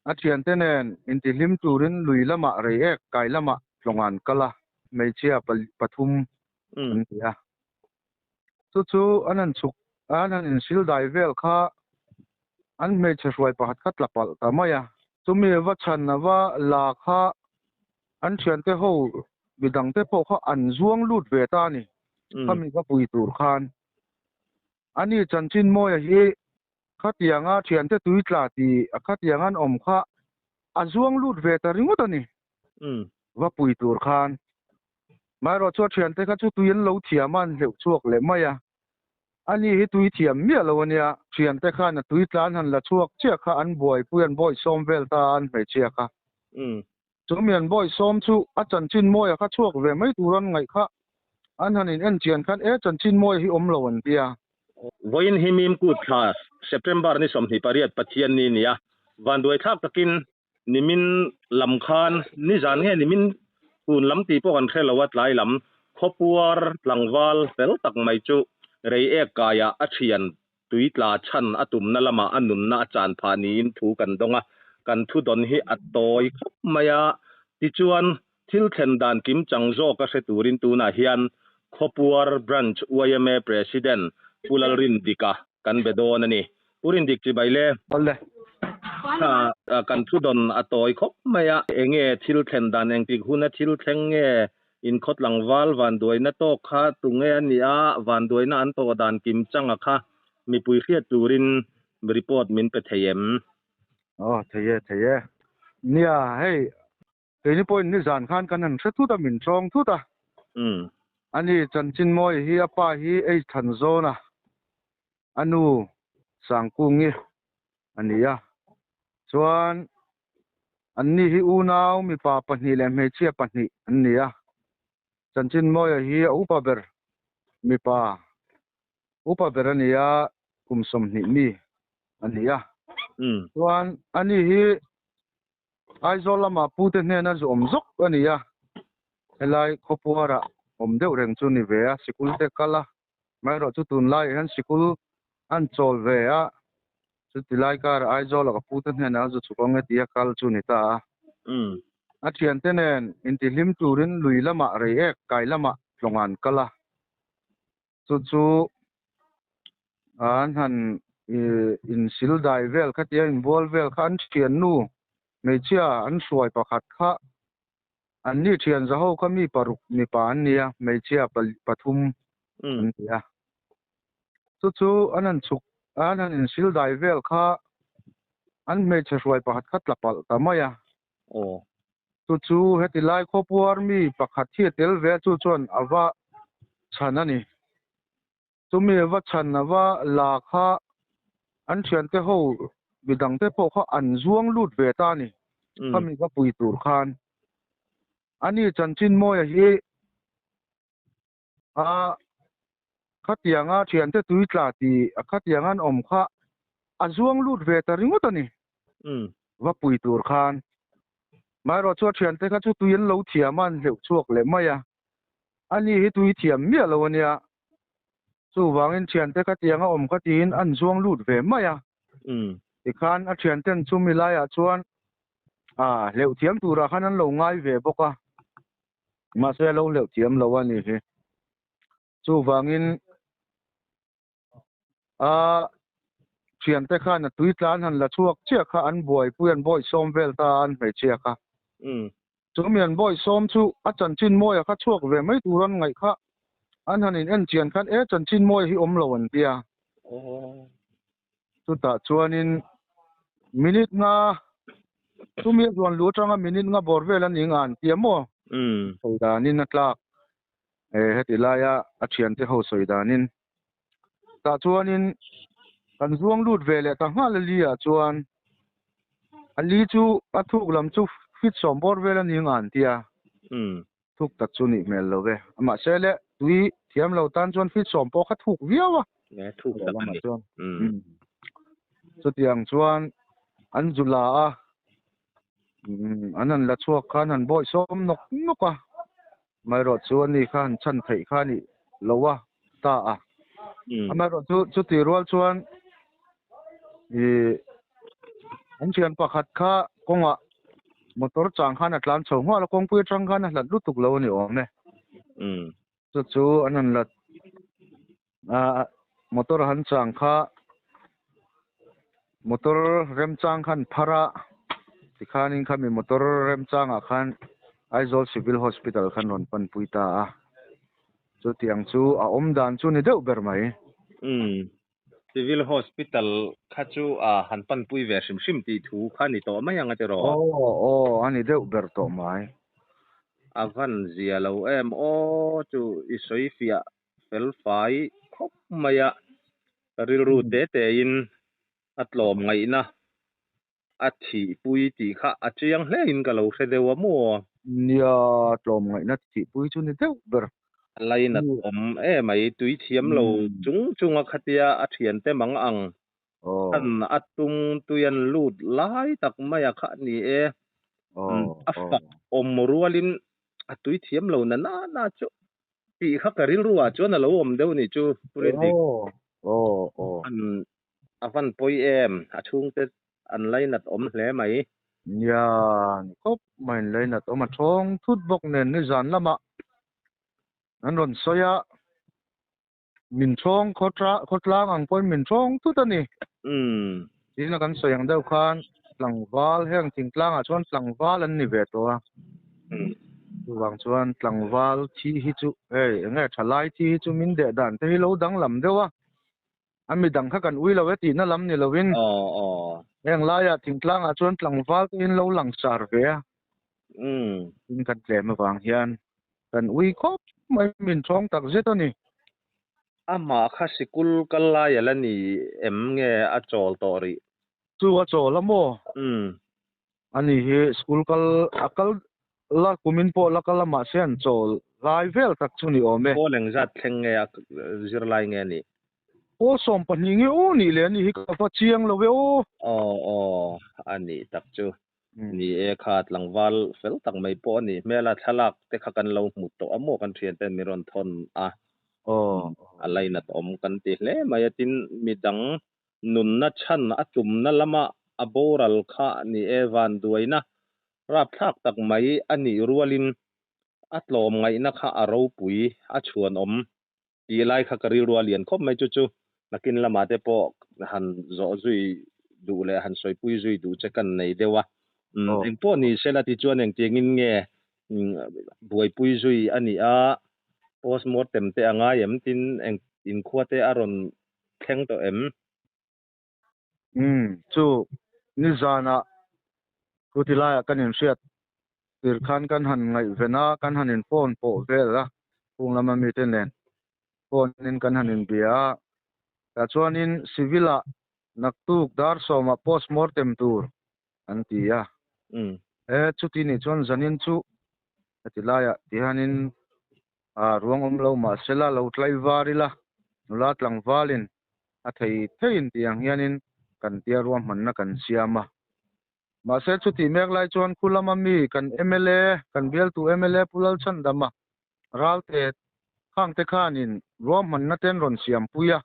A thiante nen intihlim turin lui lamah Reiek kai lamah tlawng an kal a, hmeichhia pathum an ni a. Chu chu an han chhuk an han insil dai vel kha an hmeichhe hruai pakhat kha tla palh ta mai a. Chumi va chhan a va la kha an thiante ho midangte pawh kha an zuang lut ve ta a ni, khami va pui tur khan. Ani Chanchinmawia hi Khatianga thiante tui tla ti a khatiang an awm kha a zuang lut ve ta ringawt a ni. Va pui tur khan. Maherawh chu a thiante kha chu tui an lo thiam a, an hleuh chhuak leh mai a. Ani hi tui thiam miah lo a nia. Thiante khan a tui tla an han la chhuak chiah kha an buaipui an bawi sawm vel ta a an hmeichhia kha. Chu mi an bawi sawm chu a chanchin mawia kha chhuak ve mai tur an ngaih kha an han in en chian khan e chanchin mawia hi awm lo an ti a. Vawiin hi Mim Kut thla September ni 28 Pathian ni nia vanduai thlak takin nimin lam khan nizan nge nimin hun lam tih pawh kan hre lo a tlai lam khawpuar tlangval fel tak mai chu Reiek kaiah a thian tui tla chhan a tumna lamah a nunna a chan phah niin thu kan dawng a, kan thu dawn hi a tawi khawp mai a. Tichuan, thil thlen dan kim chang zawk a hre turin tunah hian Khawpuar Branch yma President Pu Lalrindika kan be dawn a ni. Pu Rindik chibai le. Awle. Kan thu dawn a tawi khawp mai a. Enge thil thlen dan engtik huna thil thleng nge Inkhawt tlangval vanduaina tawk kha tunge a nih a, vanduaina an tawh dan kim changa kha mipui hriat turin report min pe thei em? Aw, thei e, thei e. Nia, hei, keini pawhin nizan khan kan han hre thut a, min tawng thut a. Ani Chanchinmawia hi a pa hi ei than zawn a, a nu Sangkungi a ni a. Chuan Anni hi unau mipa pahnih leh hmeichhia pahnih an ni a, Chanchinmawia hi a upa ber mipa upa ber a ni a, kum 20 mi a ni a. Chuan ani hi Aizawl lama pute hnena zu awm zawk a ni a, helai khawpuarah awm deuh reng chu ni ve a, sikul te kal a, Amaherawh chu tunlaiah hian sikul an chawl ve a, chuti lai karah Aizawla ka pute hnenah a zu chhuk ang e tia kal chu ni ta a. A thiante nen intihlim turin lui lamah Reiek kai lamah tlawng an kal a, chu chu an han insil dai vel kha tia inbual vel kha an thiannu hmeichhia an hruai pakhat kha An ni thian zaho kha mi paruk mipa an nia, hmeichhia pathum an ni a. Chu chu an han chhuk an han insil dai vel kha an hmeichhe hruai pakhat kha tla palh ta mai a. Chu chu heti lai khawpuar mi pakhat hi a tel ve a, chu chuan a va chhan a ni. Chumi va chhan a va la kha an thiante ho midangte pawh kha an zuang lut ve ta a ni, khami va pui tur khan. Ani Chanchinmawia hi a khatianga thiante tui tla tih a khatianga an awm kha a zuang lut ve ta ringawt a ni, va pui tur khan. Amaherawhchu a thiante kha chu tui an lo thiam a, an hleuh chhuak leh mai a. Ani hi tui thiam miah lo a nia. Chuvangin thiante ka tiang a awm ka tiin an zuang lut ve mai a. Tikhan a thianten chumi laiah chuan a hleuh thiam turah khan an lo ngai ve bawk a. Mahse a lo hleuh thiam lo a ni hi. Chuvangin a thiante khan a tui tlan han la chhuak chiah kha an buaipui an bawi sawm vel ta a an hmeichhia kha. Chu mi an bawi sawm chu a chanchin mawia kha chhuak ve mai tur an ngaih kha an han in en chian khan e chanchin mawia hi awm lo an ti a. Chutah chuanin minute nga chumi a zuan luh atanga minute nga bawr vel a ni nga an ti a maw? Sawi danin a tlak. E heti laia a thiante ho sawi danin tah chuanin kan zuang lut ve leh ta nghal a li ah chuan a li chu a thuk lam chu fit sawm bawr vel a ni nga an tia thuk tak chu nih hmel lo ve mahse le tui thiam lo tan chuan fit sawm pawh kha thuk viau a thuk tak a ni chutiang chuan an zu la a an han la chhuak khan han bawi sawm nawk nawk a Amaherawh chu ani kha han chhan theih kha a nih lo a ta a. Amaherawh chu chuti rual chuan ih an thian pakhat kha. Kawngah motor chang khan a tlan chho nghal a, kawngpui atang khan a hlat lutuk lo a ni awm e. Chu chu an han lat a, motor han chang kha motor remchang khan phar a, tikhanin khami motor remchangah khan Aizawl Civil Hospital khan rawn panpui ta a. Chutiang chu a awm dan chu ni deuh ber mai. Umm. Civil Hospital kha chu a han panpui ve hrim hrim tih thu kha ni tawh mai ang a tiraw? Aw aw a ni deuh ber tawh mai. A van zia lo em aw chu i sawi fiah fel fai khawp mai a, rilru te te in a tlawm ngaihna a thihpui tih kha a chiang hle in ka lo hre deuh a maw? Nia, tlawmngaihna thihpui chu ni deuh ber. A lainat awm emai, tui thiam lo chung chung a khatia a thiante mang ang khan a tung tui an lut lai tak mai a kha ni e. A fak awm rualin a tui thiam lo na na na chu tih kha ka rilru ah chuan a lo awm deuh nih chu Pu Rindik. A van pawi em, a chhungte an lainat awm hle mai. Nia, ni khawp mai an lainat awm a thawng thut bawk nen nizan lamah an rawn sawi a, min thawng khawtlang ang pawhin min thawng thut a ni. Tin a kan sawi ang deuh khan tlangval heng thingtlangah chuan tlangval an ni ve tawh a, chuvang chuan tlangval thi hi chu hei eng nge thalai thi hi chu min deh dan te hi lo danglam deuh a. A mi dang kha kan ui lo e tihna lam ni lovin heng laiah thingtlangah chuan tlangval te in lo lang sar ve a. Tin kan tlem avang hian kan ui khawp mai min thawng tak zet a ni. Amah kha sikul kal lai a la ni em nge a chawl tawh rih? Chu a chawl a maw? Ani hi school kal a kal la kumin pawh la kal a mahse an chawl lai vel tak chu ni awm e. Pawl engzat thleng nge a zirlai nge a nih? Pawl 12 nge aw nih leh a nih hi ka va chiang lo e aw. Aw aw a nih tak chu. Ni e kha tlangval fel tak mai pawh a nih hmel a thlalak te kha kan lo hmu tawh a maw kan thian ten min rawn thawn a. A lainat awm kan ti hle mai a tin midang Nunna chhan a tumna lama a boral kha ni e vanduaina rapthlak tak mai a nih rualin a tlawmngaihna kha a ropui a chhuanawm tih lai kha ka rilru a lian khawp mai chu chu nakin lamah te pawh han zawh zui duh leh han sawipui zui duh che kan nei deuh a. Engpawh ni sela tichuan engtiangin nge buaipui zui a nih a, postmortem te a ngai em tin eng inkhua te a rawn thleng tawh em? Umm, chu nizanah chuti laiah kan inhriat tir khan kan han ngaihven a, kan han in phone pawh vel a, phung lama mite nen phone in kan han inbia a, tah chuanin civil ah naktuk dar sawmah postmortem tur an ti a. E, chuti nih chuan zanin chu heti laiah tihianin A ruang awm lo mahsela lo tlaivar ila, nula tlangvalin a thei theiin tih ang hianin kan tia ruahmanna kan siam a. Mahse chutih mek lai chuan khu lama mi kan mla, kan bialtu mla Pu Lalchhandama Ralte khangte khanin ruahmanna ten rawn siampui a.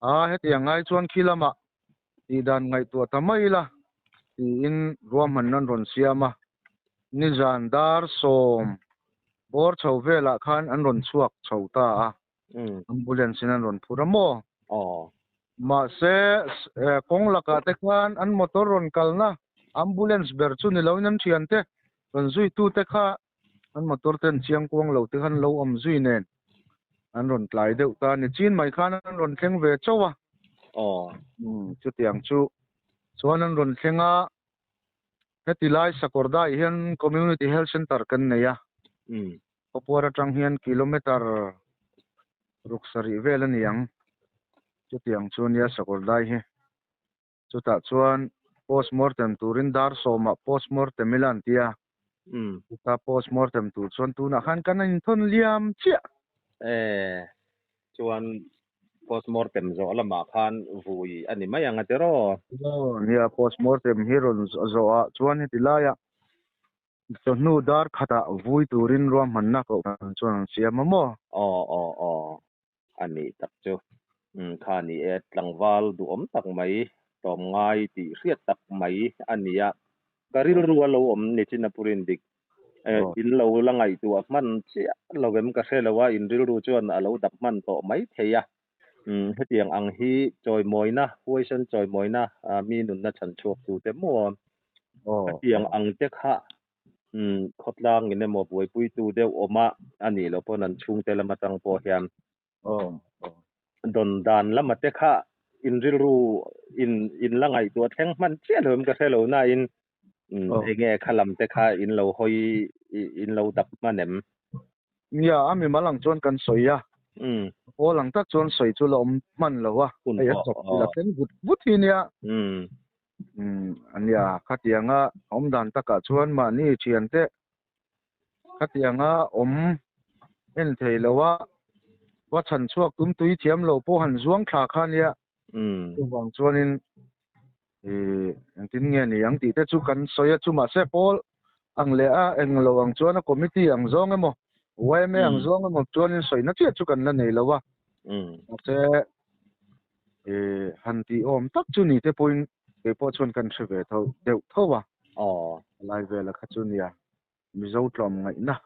A hetiang ngai chuan khi lamah tih dan ngaihtuah ta mai ila tiin ruahmanna an rawn siam a. Nizan dar 10 bawr chho velah khan an rawn chhuak chho ta a, ambulance in an rawn phur a maw? Mahse kawng lakah te khan an motor rawn kalna ambulance ber chu ni loin an thiante rawn zuitute kha an motor ten chiang kuang lo te khan lo awm zui nen an rawn tlai deuh ta ni chin mai khan an rawn thleng ve chauh a. Chutiang chu chuan an rawn thleng a, heti lai Sakawrdai hian Community Health Centre kan nei a, khawpuar atang hian kilometer 67 vel a ni ang, chutiang chu nia Sakawrdai hi. Chutah chuan postmortem turin dar 10 ah postmortem ila an ti a. Chuta postmortem tur chuan tunah khan kan inthawn liam chiah. E, chuan postmortem zawh lamah khan vui a ni mai ang a tiraw? Aw, nia, postmortem hi rawn zawhah chuan heti laiah chawhnu dar khatah vui turin ruahmanna kohhran chuan an siam a maw? Aw, aw, aw. A nih tak chu. Kha ni e, tlangval duhawm tak mai, tlawmngai tih hriat tak mai a ni a. Ka rilru a lo awm nichin a pu Rindik. In lo la ngaihtuah hman chiah lo em ka hre lo a, in rilru chuan a lo dap hman tawh mai thei a. Hetiang ang hi chawimawina, huaisen chawimawina mi nunna chhan chhuak tute maw? Hetiang ang te kha khawtlang in emaw buaipuitu deuh awm a, a nih loh pawn an chhungte lam atang pawh hian dawn dan lama te kha in rilru in in la ngaihtuah thleng hman chiah lo em ka hre lo nain enge kha lam te kha in lo hawi in lo dap hman em? Nia, a mimal ang chuan kan sawi a, pawl ang tak chuan sawi chu la awm hman lo a, hei a chawp la thleng vut vut hi nia. Nia, khatianga awm dan takah chuan mahni thiante khatianga awm en thei lo a, va chhan chhuak tum tui thiam lo pawh han zuang thla kha nia. Chuvang chuanin engtin nge ni ang tih te chu kan sawi a, chu mahse pawl ang leh a eng lo ang chuan a committee ang zawng emaw yma ang zawng emaw chuanin sawina chiah chu kan la nei lo a. Mahse han tih awm tak chu ni te pawhin kei pawh chuan kan hre ve tho deuh tho a. Lai vela kha chu nia Mizo tlawm ngaihna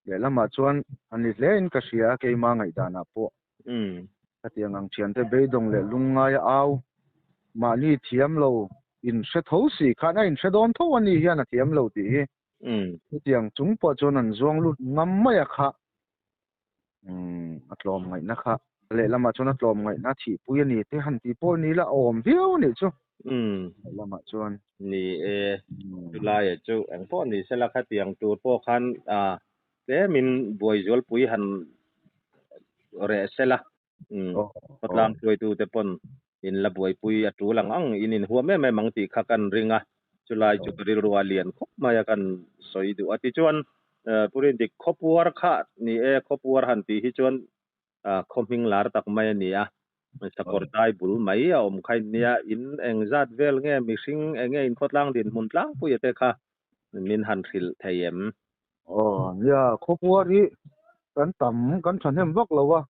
Lehlamah chuan a ni hlein ka hria a, keima ngaihdanah pawh. Khatiang ang thiante beidawng leh lungngaia au, mahni thiam lo in hre tho si khan a inhre dawn tho a ni hian a thiam lo tih hi. Chutiang chung pawh chuan an zuang lut ngam mai a kha, a tlawm ngaihna kha. Lehlamah chuan a tlawm ngaihna thihpui a ni te han tih pawh ni la a awm viau a nih chu. Lehlamah chuan. Ni e, chulaiah chu eng pawh ni sela khatiang tur pawh khan tlemin buai zualpui han reh sela khawtlang hruaitute pawn in la buaipui a tul ang ang in inhuam em em ang tih kha kan ring a, chulai chu ka rilru a lian khawp mai a kan sawi duh a. Tichuan Pu Rindik, khawpuar kha ni e, khawpuar han tih hi chuan khaw hming lar tak mai a ni a, sakawr dai bul mai a awm kha in nia, in eng zat vel nge mihring eng nge in khawtlang dinhmun tlangpui a te kha min han hrilh thei em? Aw nia, khawpuar hi kan tam kan thahnem vak lo a,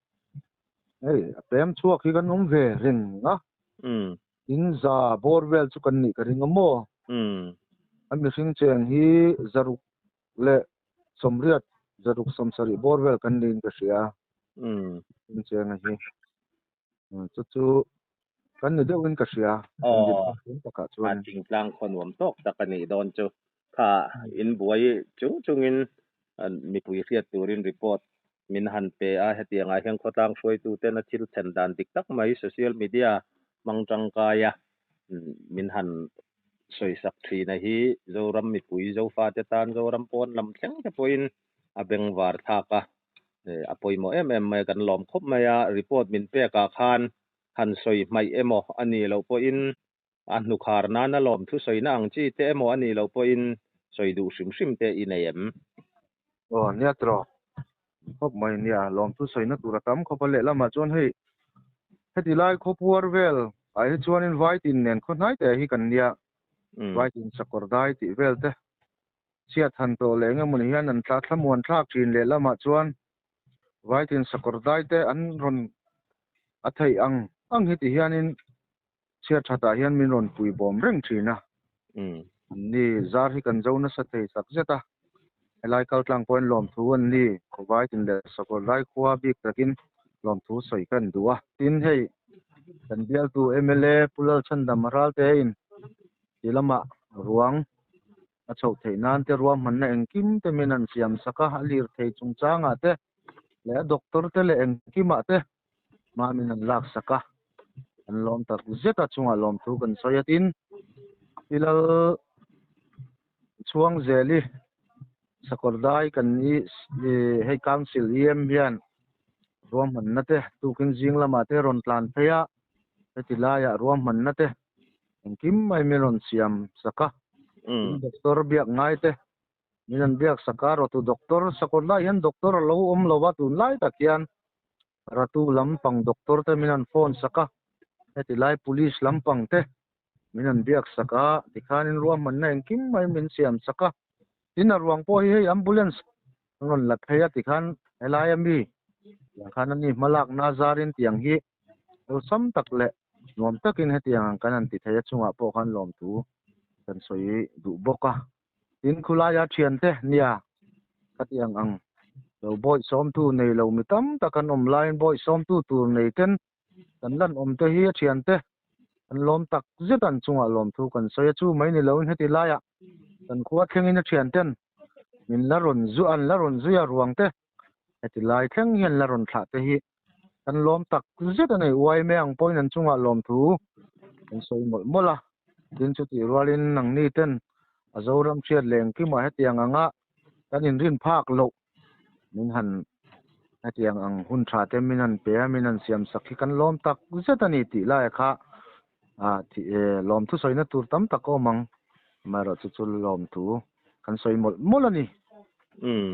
hei a pem chhuak hi kan awm ve reng a, in za bawr vel chu kan nih ka ring a maw? A mihring cheng hi zaruk leh sawmriat zaruk sawmsarih bawr vel kan niin ka hria. Incheng a hi. Chu chu kan ni deuhin ka hria. Aw, a thingtlang khaw nuam tawk tak a nih dawn chu. Kha in buai chung chungin mipui hriat turin report min han pe a, hetiangah hian khawtlang hruaituten a thil thlen dan dik tak mai social media hmang tangkai a min han sawisak thina hi Zoram mipui Zofate tan Zoram pawn lam thleng te pawhin a bengvar thlak a, a pawimawh em em mai a, kan lawm khawp mai a, report min pekah khan han sawi hmaih emaw a nih loh pawhin a hnukhar nana lawm thusawina ang chi te emaw a nih loh pawhin sawi duh hrim hrim te i nei em? Aw nia tawh khawp mai nia, lawm thusawina tur a tam khawp a, lehlamah chuan hei heti lai khawpuar vel ah hi chuanin Vaitin nen khaw hnai te hi kan nia, Vaitin sakawr dai tih vel te chhiat han tawh leh eng emawni hian an tla thlamuan thlak thin, lehlamah chuan Vaitin sakawr dai te an rawn a theih ang ang hi ti hianin chhiat thatah hian min rawn pui bawm reng thin a. Anni zar hi kan zo nasa thei tak zet a, helai kaltlang pawhin lawmthu an ni, Khawvaitin leh Sakawr lai khua bik takin lawmthu sawi kan duh a. Tin, hei kan bialtu mla Pu Lalchhandam Ralte in ti lamah ruang a chhoh theih nan te ruahmanna engkim te min an siam sak a, a lir thei chungchangah te leh a doctor te leh engkimah te hma min an lak sak a, an lawm tak zet a chungah lawmthu kan sawi a. Tin, Pi Lal Chhuangzeli Sakawrdai kan i hei Council EM hian ruahmanna te tukin zing lamah te rawn tlan phei a, heti laiah ruahmanna te engkim mai min rawn siam sak a, tin doctor biak ngai te min an biak sak a, rawtu doctor Sakawrdai hian doctor a lo awm lo a tunlai tak hian Ratu lampang doctor te min an phone sak a, heti lai police lampang te min an biak sak a, tikhanin ruahmanna engkim mai min siam sak a, tin a ruang pawh hi hei ambulance an rawn la phei a tikhan helai ami tiang khan ani hmalakna zarin tiang hi awlsam tak leh nuam takin hetiang ang kan han ti thei a chungah pawh khan lawmthu. Kan sawi duh bawk a. Tin, khulaia thiante nia ka ti ang ang lo bawi sawmtu nei lo mi tam tak an awm laiin bawi sawmtu tur nei ten kan lan awm te hi a thiante an lawm tak zet an chungah lawmthu kan sawi a. Chu mai ni loin heti laiah kan khua thlengin a thianten min la rawn zu an la rawn zui a ruang te heti lai thleng hian la rawn thlah te hi kan lawm tak zet a nei. Uaime ang pawhin an chungah lawmthu kan sawi mawlh mawlh a. Tin chutih rualin nangni ten a Zoram hriat leh engkimah hetiang anga kan inrin phak loh min han hetiang ang hun tha te min han pe a, min han siam sak hi kan lawm tak zet a ni tih laia kha lawmthu sawina tur tam tak a awm ang. Amaherawhchu chu lawmthu kan sawi mawlh mawlh a ni. Umm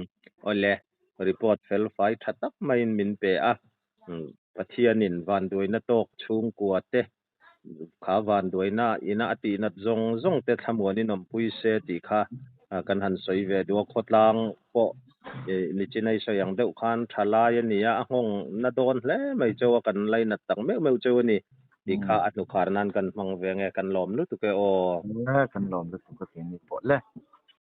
awle, report fel fai tha tak maiin min pe a, Pathianin vanduaina tawk chhungkua te kha vanduaina ina a tihnat zawng zawng te thlamuanin awmpui se tih kha kan han sawi ve duh a, khawtlang pawh nichinai sawi ang deuh khan tha lai a ni a, a nghawng na dawn hle mai cheu a, kan lainat tak meuh meuh cheu a ni tih kha a hnukhar nan kan hmang ve nge, kan lawm lutuk e aw. Kan lawm lutuk a keini pawh le.